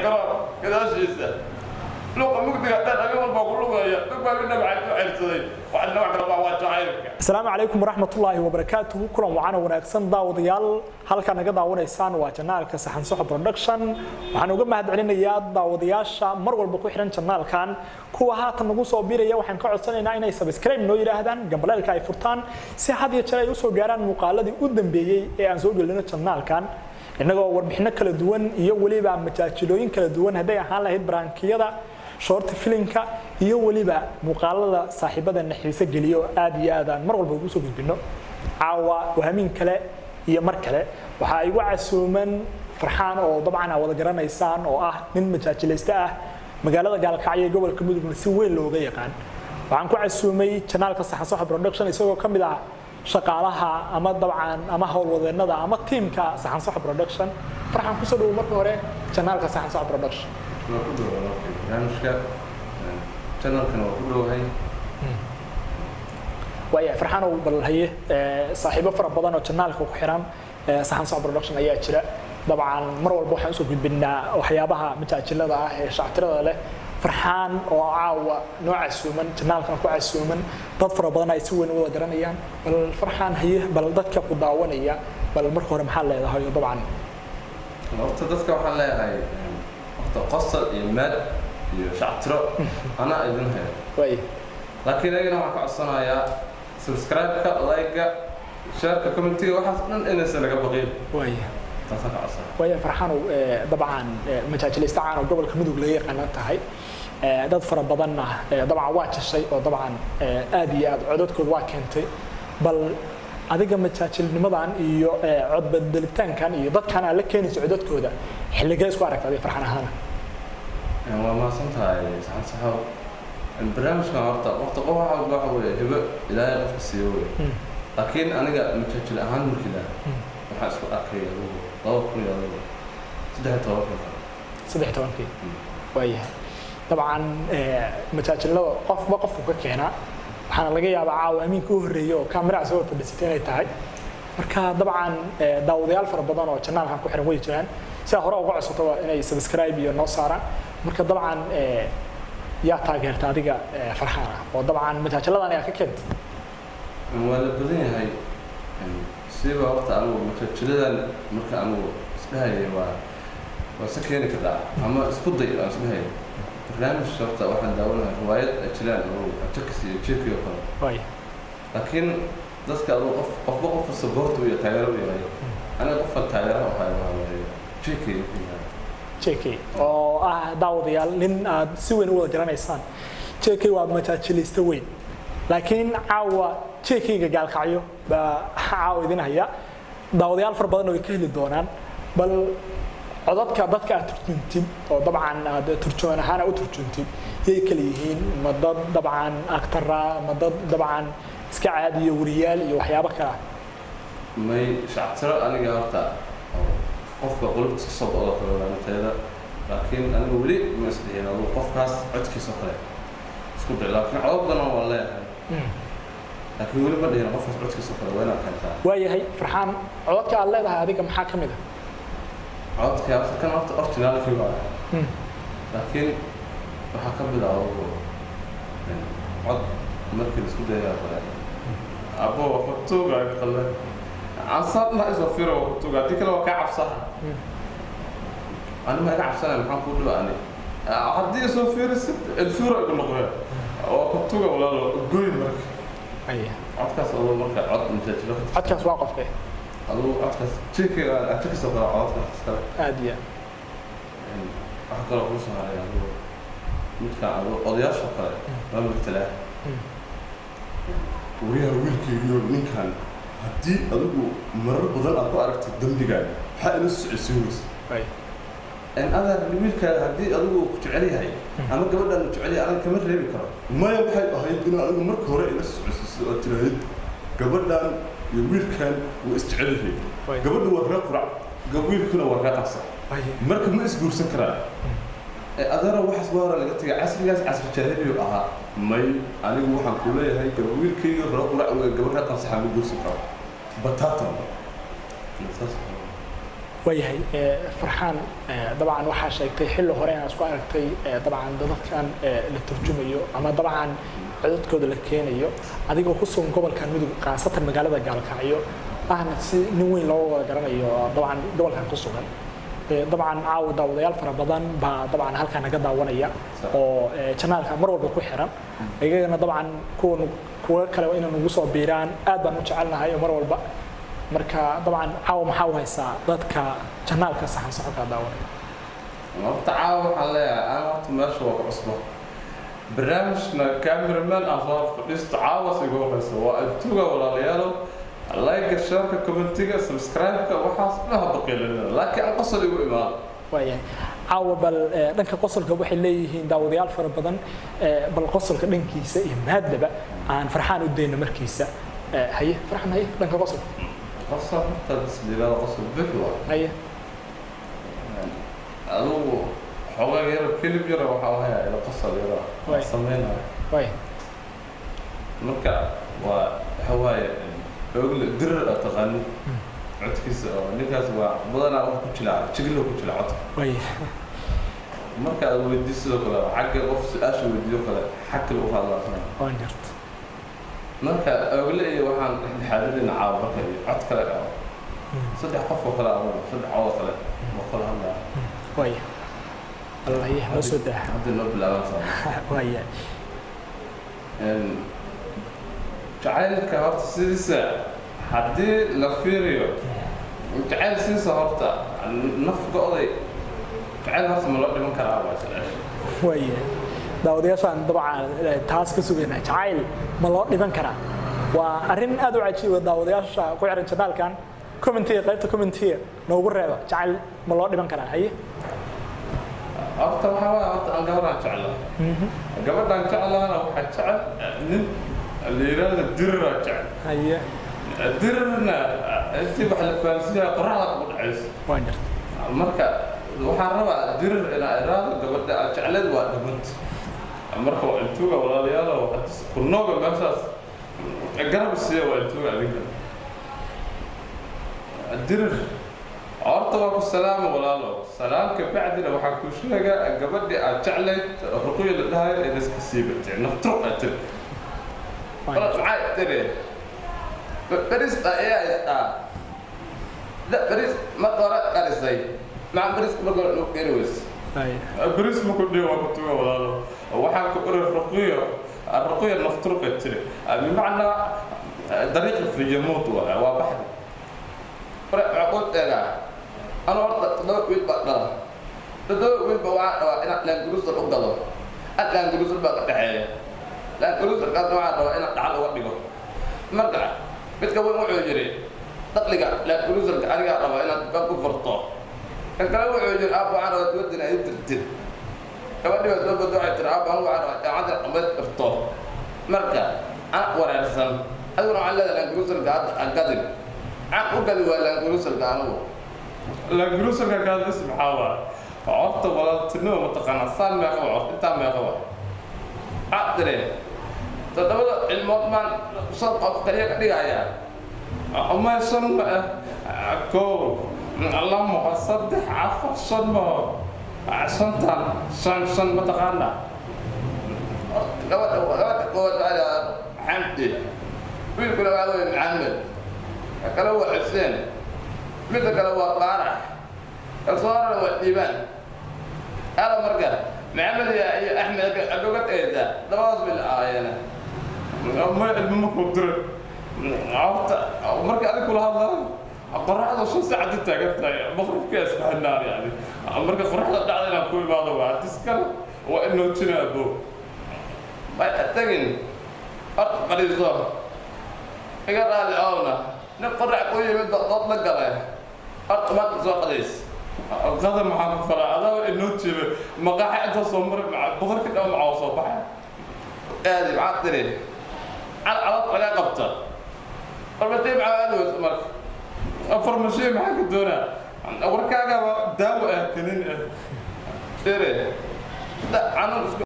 Garoon gadaashiisa luuqa mugdiga dhan habeen walbaa ku lugaya dad baa midna waxaa ku ceyrsaday waxna wax kale waa jacaylka. Asalaamu calaykum waraxmatullaahi wabarakaatuhu. Kulan wacan oo wanaagsan, daawadayaal. Halkaa naga daawanaysaan waa janaalka Saxan Soxo Production. Waxaan uga mahad celinayaa daawadayaasha mar walba ku xihan janaalkan. Kuwa haatan nagu soo biiraya waxaan ka codsanaynaa inay subscribe noo yidhaahdaan, gambaleelka ay furtaan, si had iyo jeer ay usoo gaaraan muuqaaladii u dambeeyey ee aan soo gelino janaalkan, innagoo warbixino kala duwan iyo weliba majaajilooyin kala duwan, hadday ahaan lahayd prankiyada, short filimka iyo weliba muuqaalada saaxiibadana xiise geliyo oo aad iyo aad aan mar walba ugu soo gudbino. Caawa wahamiin kale iyo mar kale waxaa igu casuuman Farxaan, oo dabcan aa wada garanaysaan, oo ah nin majaajilayste ah, magaalada Gaalkacyo ee gobolka Mudugna si weyn looga yaqaan. Waxaan ku casuumay janaalka Saxan Soxo Production, isagoo ka mid ah shaqaalaha ama dabcan ama howlwadeenada ama tiimka Saxan Soxo Production. Farxaan, kusoo dhawow marka hore janaalka Saxan Soxo Production. Waa ku dhow walaalkay barnaamijka, channelkan waa ku dhowahay. Waaya Farxaanow, bal haye, saaxiibo fara badan oo janaalka ku xiran Saxan Soxo Production ayaa jira. Dabcan mar walba waxaan usoo gudbinaa waxyaabaha majaajilada ah ee shactirada leh. Farxaan oo caawa noo casuuman, janaalkan ku casuuman, dad fara badan ay si weyn u wada garanayaan. Bal Farxaan haye, bal dadka ku daawanaya, bal marka hore maxaa leedahay oo dabcan? Horta dadka waxaan leeyahay, horta qosol iyo maad iyo shactiro anaa idin hayo. Waay. Laakiin ayagana waxaan ka codsanayaa subscribe-ka, like-ga, share-ka, commentiga, waxaas dhan inaysan naga baqin. Waay. Taasaan ka codsanaya. Waaya Farxaanow, dabcan majaajilaysta caan oo gobolka Mudug laga yaqaana tahay, dad fara badanna dabcan waa jashay oo dabcan aad iyo aad codadkooda waa keentay. Bal adiga majaajilnimadan iyo codbedelitaankan iyo dadkan aad la keenayso codadkooda, xilligee isku aragta adiga Farxan ahaana? Waa mahadsan tahay, Saxan Saxo. Barnaamijkan horta qof waxa weeye hibo Ilaahay qofka siiyo wey. Laakiin aniga majaajil ahaan markii la waxaan isku arkay adigu 2013-kii kale. 13-kii, waayahay. Dabcan majaajilada qofba qofku ka keenaa, waxaana laga yaabaa caawa amiinka u horreeyay oo kaamiraha soo fadhiisatay inay tahay. Marka dabcan daawadayaal fara badan oo janaalkan ku xiran way jiraan, sidaa hore uga codsato waa inay subscribe iyo noo saaraan. Marka dabcan yaa taageerta adiga Farxaan ah oo dabcan majaajiladan ayaa ka keentay? Waa la badan yahay. Siba horta anigu majaajiladan marka anigu isdhahayay waa se keeni kartaa ama isku day aan isdhahayay barnaamij, horta waxaan daawanahay riwaayad ay jiraan oo Ajakis iyo Jeki oo kale. Laakiin dadka aduu qof qofba qofka support u iyo taageero u yahay, aniga qofka taageero u hayo waa waaye Jeki. JK oo ah, daawadayaal, nin aad si weyn u wada garanaysaan. JK waa majaajilista weyn, laakiin caawa JK-ga Gaalkacyo baa caawa idin haya. Daawadayaal fara badanna way ka heli doonaan. Bal codadka dadka aad turjuntid oo dabcan aad turjumaan ahaan aad u turjuntid, yay kala yihiin? Ma dad dabcan actora, ma dad dabcan iska caadiyo, wariyaal iyo waxyaabo kale ah? May, shactiro aniga horta oo qofka qulubtiisa soo go'do kale waa inteeda, laakiin aniga weli ma isdhihin aduu qofkaas codkiisa oo kale isku day. Laakiin codod badan waan leeyahay, laakiin weli ma dhihin qofkaas codkiisa oo kale waa inaad keentaa. Waayahay Farxaan, codadka aad leedahay adiga maxaa ka mid ah? Cododka horta kan horta originalkii waa, laakiin waxaa ka mid ah adugu cod markii la isku dayaa kale, abo waa ku tuuga qalle ansaadna isoo firo, waa ku tuuga, haddii kale waa kaa cabsaha. Ani ma iga cabsanaya? Maxaan kuu dhiba ani? Haddii soo fiirisid elfuro igu noqoya, waa ku tuga walaalo, goy marka. Codkaas aduu marka cod majaajilo ka tirsan. Codkaas waa qofke? Aduu codkaas jirka jirkiisa kale, codkaas iskale. Aad iyo aad. Waxaa kaloo kuu soo haray aduu midkaan aduu odayaasha kale waa matalaa. Wariyaha wiilkaygiyo ninkan, haddii adigu marar badan aad ku aragtay dembigan, maxaa ila socodsiin weysa? Adar wiilkaaga haddii adigu ku jecel yahay ama gabadhan uu jecel yahay, aniga kama reebi karo. Maya, waxay ahayd inaad adigu marka hore ila socodsiiso oo tiraahid gabadhan iyo wiilkan way isjecel yihiin. Gabadhu waa reer Qurac, wiilkuna waa reer Qansax. Marka ma isguursan karaan. Adeero, waxaas waa hore laga tegay, casrigaas casri jaahiliyu ahaa. May, anigu waxaan ku leeyahay gaba wiilkayga reer Qurac wey, gabar reer Qansaxa ma guursan karo, bataatan saas. Waayahay, Farxaan, dabcan waxaa sheegtay xilli hore inaad isku aragtay, dabcan dadkan la turjumayo ama dabcan codadkooda la keenayo, adigoo ku sugan gobolkan Mudug, khaasatan magaalada Gaalkacyo, ahna si nin weyn loo wada garanayo dabcan gobolkan ku sugan. Dabcan caawa daawadayaal fara badan baa dabcan halkaa naga daawanaya oo channelka mar walba ku xiran, iyagana dabcan kuwa kale waa inay nagu soo biiraan, aad baan u jecelnahay oo mar walba. Marka dabcan caawa maxaa u haysaa dadka channelka Saxan Soxo daawanaya? Horta caawa waxaan leeyahay, ana horta meesha waa ku cusbo, barnaamijna cameraman aan soo hor fadhiisto caawas igu horeysa. Waa adduuga walaalayaalow, like, shareka, commentiga, subscribe-ka, waxaas dhan ha baqiilinina, laakiin aan qosol igu imaado. Waayahay, caawa bal dhanka qosolka waxay leeyihiin daawadayaal fara badan, bal qosolka dhankiisa iyo maadaba aan Farxaan u dayno markiisa. Haye Farxaan, haye dhanka qosolka. Qosol horta bislibaada qosol bix waa. Haye. Adigu xoogaa yaro kelib yaro waxaa hayaa ila qosol yaro sameynayo. Marka waa waxa waaye Ogle Dirir aad taqaanid codkiisa, oo ninkaas waa badanaa wax ku jilaa jiglo ku jila codka. Marka aad weydiiso sidoo kale xagga qof su-aasha weydiiyo kale xag kale u hadlaa. Waan garta. Marka Ogle iyo waxaan dhexdhexaadinayna caawa marka iyo cod kale qabo, saddex qof oo kale adugu, saddex cod oo kale oo kala hadlaya. Waaya, bal haye noo soo daa. Hadda noo bilaaban saa. Waaya. Jacaylka horta sidiisa haddii la fiiriyo, jacayl sidiisa horta naf go'day, jacayl horta ma loo dhiman karaa waa su-aasha. Waaya, daawadayaashaan dabcan taas ka sugaynaa, jacayl ma loo dhiman karaa? Waa arrin aad u cajiiba. Daawadayaasha ku xiran channelkan commentiga, qaybta commentiga noogu reeba, jacayl ma loo dhiman karaa? Haye. Horta waxaa waaye, horta aan gabadhaan jeclaa, gabadhaan jeclaana waxaa jecel nin la yidhaahdo Diriraa jecel. Haye. Dirirna intii wax la fahansiiyaa qoraxda kugu dhacayso. Waan jirta. Marka waxaan rabaa Dirir inaa iraado gabadha aad jecleed waa dhimanta. Marka waa intuuga walaalayaalo, waxaad ku nooga meeshaas garab siiya, waa intuuga adinka. Dirir, horta waa ku salaama walaalo, salaamka bacdina waxaa kuu sheegaa gabadhii aad jeclayd Ruqyo la dhahayo in iska siibatay nafturuq aad tiri. Maxay tiri? Baris ayaa haystaa, baris marka hore qarisay, maxaa baris marka hore noo keeni weyse? Baris ma ku dhihi, waa ku tuga walaalo. Waxaa ku iri Ruqiyo, Ruqiyo nafturuq tiri, bimacnaa dariiq fi yamuut waa baxdi hore. Waxaa eegaa anu horta 7 wiil baa dhala, 7 wiil ba waxaa rabaa inaan Land Cruiser u gado, ad Land Cruiser baa ka dhexeeya, Land Cruiserkaasna waxaa rabaa inaan dhaxal uga dhigo. Marka midka weyn wuxuu yidhi dakhliga Land Cruiserka anigaa rabaa inaad dukaan ku furto. Kan kale wuxuu yidhi aab waxaan rabaa dibadda inaad ii dirtid. Gabadhii baa soo bodo, waxay tiri aab anigu waxaan rabaa jaamacadda dhamaystirto. Marka ana wareersan, adiguna waxaan leedahay Land Cruiserka hadda aan gadin, aan u gadi waa Land Cruiserka anigu. Land Cruiserka gaadis maxaa waa? Horta walaaltinimo mataqaanaa saan meeqa waa? Horta intaa meeqa waa? Waxaad tiri 7da cilmood maan 5 qof kaliya ka dhigayaa, ama 5 ma ah? 1, 2, 3, 4, 5 ma shantan, shan shan mataqaanaa? Gabadha koowaad waxaa la Xamdi, wiilkuna waxaa weeye Maxamed, ka kale waa Xuseen, midda kale waa Faarax, kalsoorana waa Dhiibaan. Ala marka Maxamed iyo Axmed aad uga tegaysaa, labadaas bay la ahaayeen. Ma ilmo ma kuu diray? Horta marka adig kula hadlaayo qoraxda 5 saacad u taagan tahay, maqribkii isfahanaan yani. Marka qoraxda dhacda inaan ku imaado waa hadis kale, waa inoo jina abo may tagin. Horta fadhiiso, iga raali oowna, nin qorax ku yimid baa dood la galay. Horta maanta soo qadays? Qada maxaa ku falaa? Adaa inoo jeeda maqaaxa inta soo maray boqorkii dhan macaa soo baxay aadi. Maxaa tiri? Calad lagaa qabta, farmashiye maxaa aadi weysa? Marka farmashiye maxaa ka doonaa? Warkaagaba daawo ah, kanin ah tere xanuun isku